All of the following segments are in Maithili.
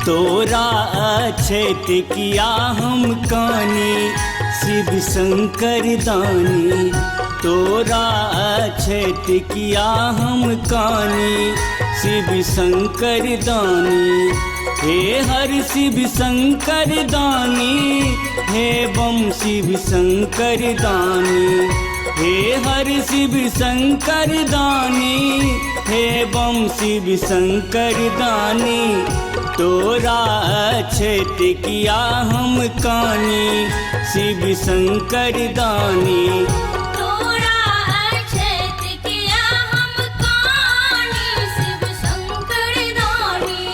तोरा अछैत किया हम कानी शिव शंकर दानी। तोरा अछैत किया हम कानी शिव शंकर दानी। हे हर शिव शंकर दानी, हे बम शिव शंकर दानी। हे हर शिव शंकर दानी, हे बम शिव शंकर दानी। तोरा अछैत किया हम कानी शिव शंकर दानी। तोरा अछैत किया हम कानी शिव शंकर दानी।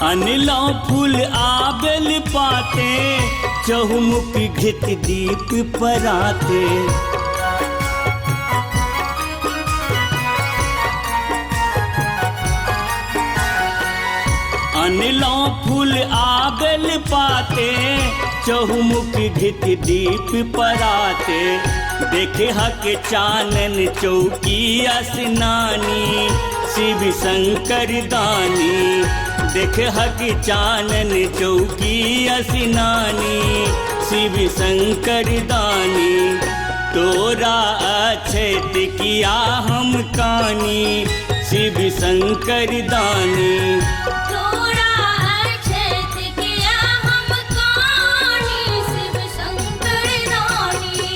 अनलो फूल आबेल पाते, चहुमुख घृत दीप पराते। अनलो फूल आबेल पाते, चहुमुख घृत दीप पराते। देखे हक चानन चौकी असनानी शिव शंकर दानी। देख हक चानन चौकी असनानी शिव शंकर दानी। तोरा अछैत किया हम कानी शिव शंकर दानी। तोरा अछैत किया हम कानी शिव शंकर दानी।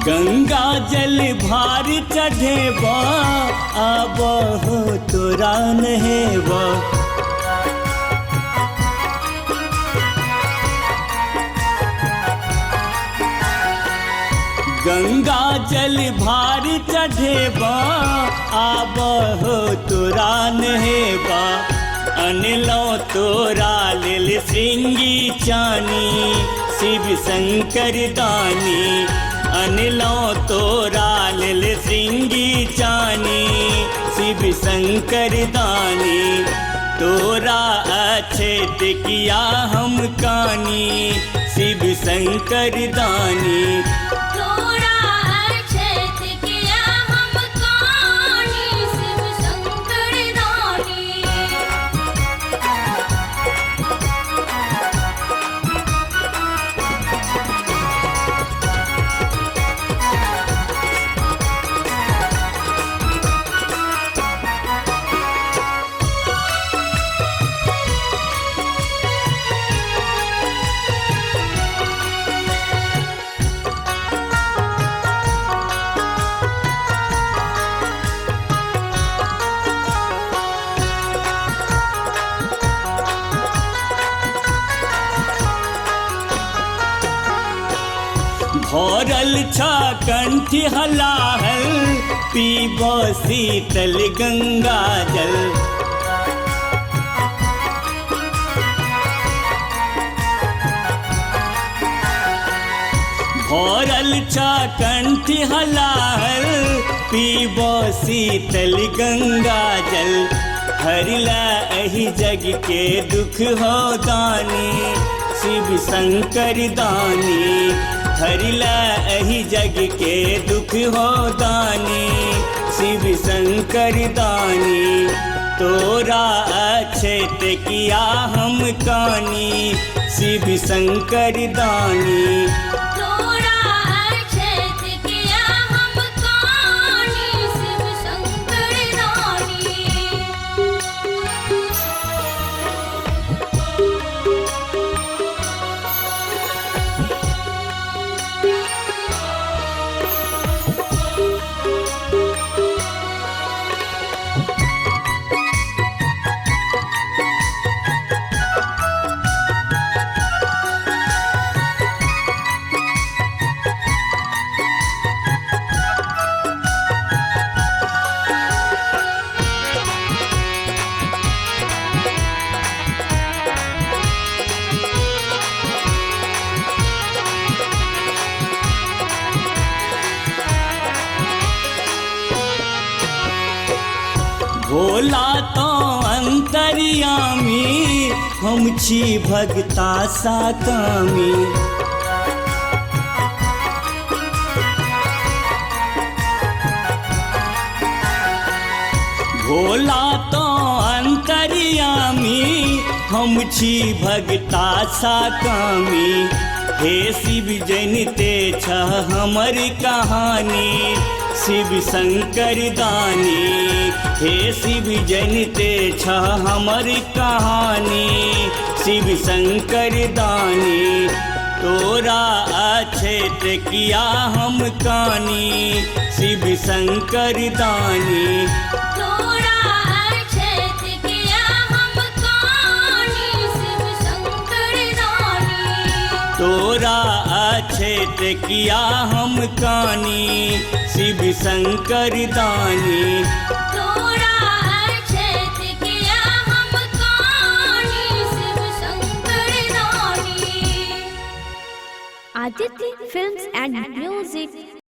गंगा जल भार चढ़ेबा, आब हो तोरा नहेबा। गंगा जल भार चढ़ेबा, आब हो तोरा नहेबा। अनलो तोरा लेल श्रृंगी चानी शिव शंकर दानी। अनलो तोरा लेल श्रृंगी चानी शिव शंकर दानी। तोरा अछैत किया हम कानी शिव शंकर दानी। तोरा अछैत किया हम कानी शिव शंकर दानी। भरल छा कंठ हलाहल, पीब शीतल गंगा जल। भरल छा कंठ हलाहल, पीब शीतल गंगा जल। हरिला एहि जग के दुख हो दानी शिव शंकर दानी। हरिला एहि जग के दुख हो दानी शिव शंकर दानी। तोरा अछैत किया हम कानी शिव शंकर दानी। तोरा अछैत किया हम कानी शिव शंकर दानी। भोला तो अंतर्यामी हम छी भगता साकामी। भोला तो अंतर्यामी हम छी भगता साकामी। हे शिव जनिते छह हमर कहानी शिव शंकर दानी। हे शिव जनिते छह हमर कहानी शिव शंकर दानी। तोरा अछैत किया हम कानी शिव शंकर दानी। तोरा अछैत किया हम कानी शिव शंकर दानी। तोरा अछैत किया हम कानी शिव शंकर दानी। तोरा अछैत किया हम कानी शिव शंकर दानी। Aditya Films and Music।